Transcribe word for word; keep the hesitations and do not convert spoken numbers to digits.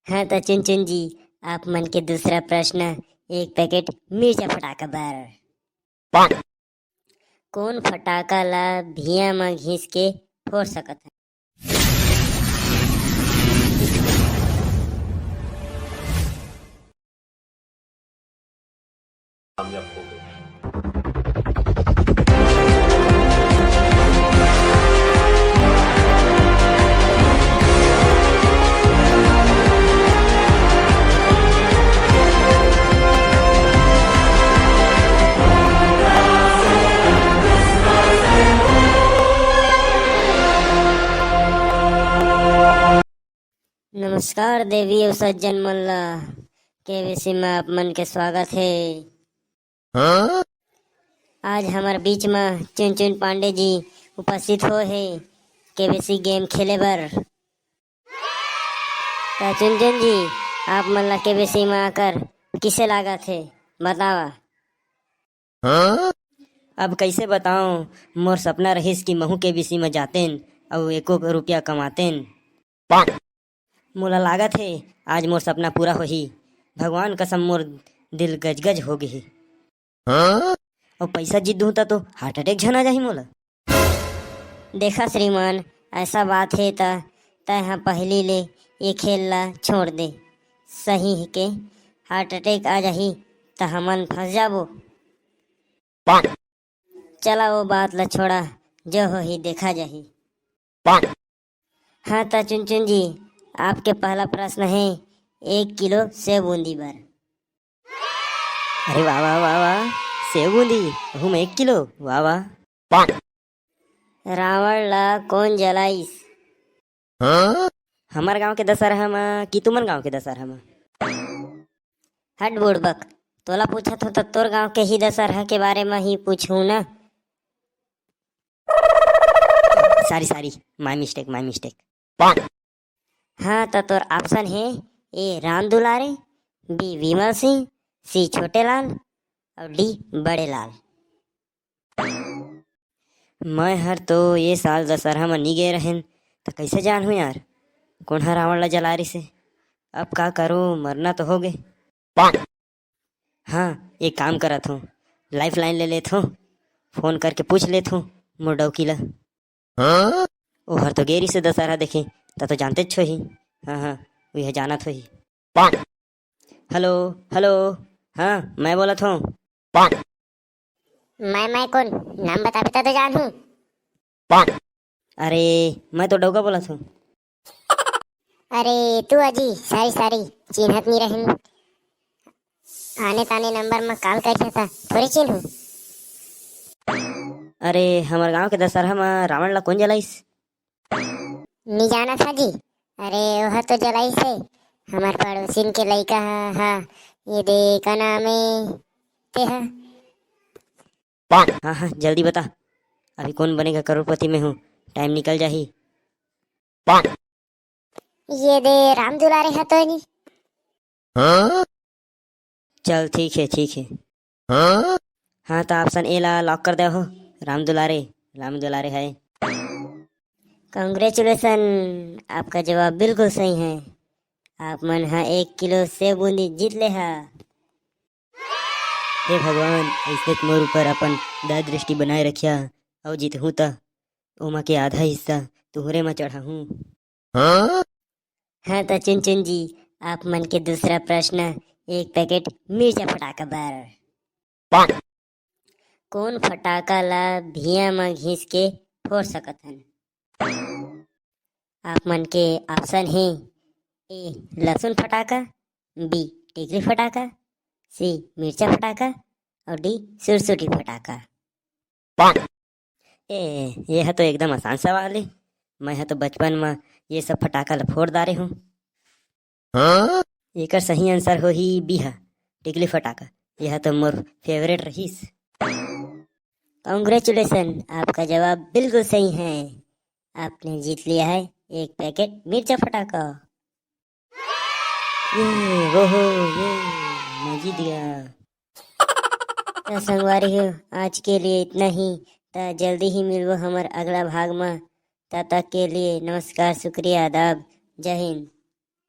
हाँ त चुनचुन जी, आप मन के दूसरा प्रश्न, एक पैकेट मिर्चा फटाका बर। कौन फटाका ला भिया म घिस के फोड़ सकत हन? नमस्कार देवी अउ सज्जन मन ला, केबीसी में आप मन के स्वागत हे। आज हमर बीच में चुनचुन पांडे जी उपस्थित होए हे केबीसी गेम खेले बर। त चुनचुन जी, आप मन ला केबीसी में आकर किसे लागत हे, बतावा। अब कइसे बताओं, मोर सपना रहिस कि महू केबीसी में जातेन अउ एको रुपया कमातेन। मोला लागत हे, आज मोर सपना पूरा होही। भगवान कसम, मोर दिल गजगज हो गे हे। अउ पइसा जीत दूं त तो हार्ट अटैक झन आ जाही मोला। देखा श्रीमान, ऐसा बात हे त तैं ह पहिली ले ये खेल ला छोड़ दे। सही हे के हार्ट अटैक आ जाही त हमन फंस जाबो। चला वो बात ला छोड़ा, जो होही देखा जाही। हाँ त चुनचुन जी, आपके पहला प्रश्न हे एक किलो सेव बूंदी बर। अरे वाह, वाह, वाह, वाह। सेव बूंदी, ओहू में एक किलो, वाह, वाह। रावण ला कौन जलाइस? हमर गांव के दशहरा म कि तुमन गांव के दशहरा म? हट बुड़बक, तोला पूछत हो त तोर गांव के ही दशहरा के बारे म ही पूछूं ना। Sorry, sorry, my mistake, my mistake। हाँ, त तोर option हे, A Ram Dulare, B Vimal Singh, C छोटे लाल अउ D बड़े लाल। मैं हर तो ये साल दशहरा म नी गे रहेन, त कइसे जानहूं यार, कोन ह रावण ला जला रिसे? अब का करूं, मरना तो हो गे। हाँ, एक काम करत हूँ, lifeline ले लेत हूँ, फोन करके पूछ लेत हूँ मोर डौकी ला। ओहर तो गे रिसे दशहरा देखे, त तो जानतेच होही। हाँ, हाँ, उहे जानत होही। हेलो, हेलो, हाँ, मैं बोलत हूँ। मैं, मैं कोन? नाम बताबे त तो जानहूँ। अरे, मैं तो डौका बोलत हूँ। अरे, तू अजी, sorry, sorry, चिन्हत नी रहेन। आने ताने नंबर म call करिया त थोरे चिन्हूँ। अरे, हमर गांव के दशहरा म रावण ला कोन जलाइस? नी जानत हा जी। अरे, ओह तो जलाइस हे, हमर पड़ोसिन के लइका ह, ह, ये दे, का नाम हे, ते ह। हाँ, हाँ, जल्दी बता, अभी कोन बनेगा करोड़पति में हूँ, time निकल जाही। ये दे राम दुलारे ह तो नी। चल, ठीक हे, ठीक हे। हाँ, त option A ला lock कर दे हो, राम दुलारे, राम दुलारे है। Congratulation, आपका जवाब बिल्कुल सही है। आप मन ह एक किलो सेव बूंदी जीत ले हा। हे भगवान, अइसने मोर ऊपर अपन दया दृष्टि बनाए रखिया, अउ जीतहूँ त ओमा के आधा हिस्सा तुहरे म चढ़ाहूँ। हाँ त चुनचुन जी, आप मन के दूसरा प्रश्न, एक पैकेट मिर्चा फटाका बर। कौन फटाका ला भिया म घिस के फोड़ सकत हन? आप मन के option हे, A लहसुन फटाका, B टिकली फटाका, C मिर्चा फटाका और D सुरसुटी फटाका। ए, ये ह तो एकदम आसान सवाल हे। मैं ह तो बचपन म ये सब फटाका ल फोड़ डारे हूँ। एकर सही answer होही B ह, टिकली फटाका। ये ह तो मोर favourite रहिस। Congratulation, आपका जवाब बिल्कुल सही है। आपने जीत लिया है एक पैकेट मिर्चा फटाका। ये, वो हो, ये, मैं जीत गया। त संगवारी हो, आज के लिए इतना ही। त जल्दी ही मिलबो हमर अगला भाग म। तब तक के लिए नमस्कार, शुक्रिया, आदाब, जय हिंद।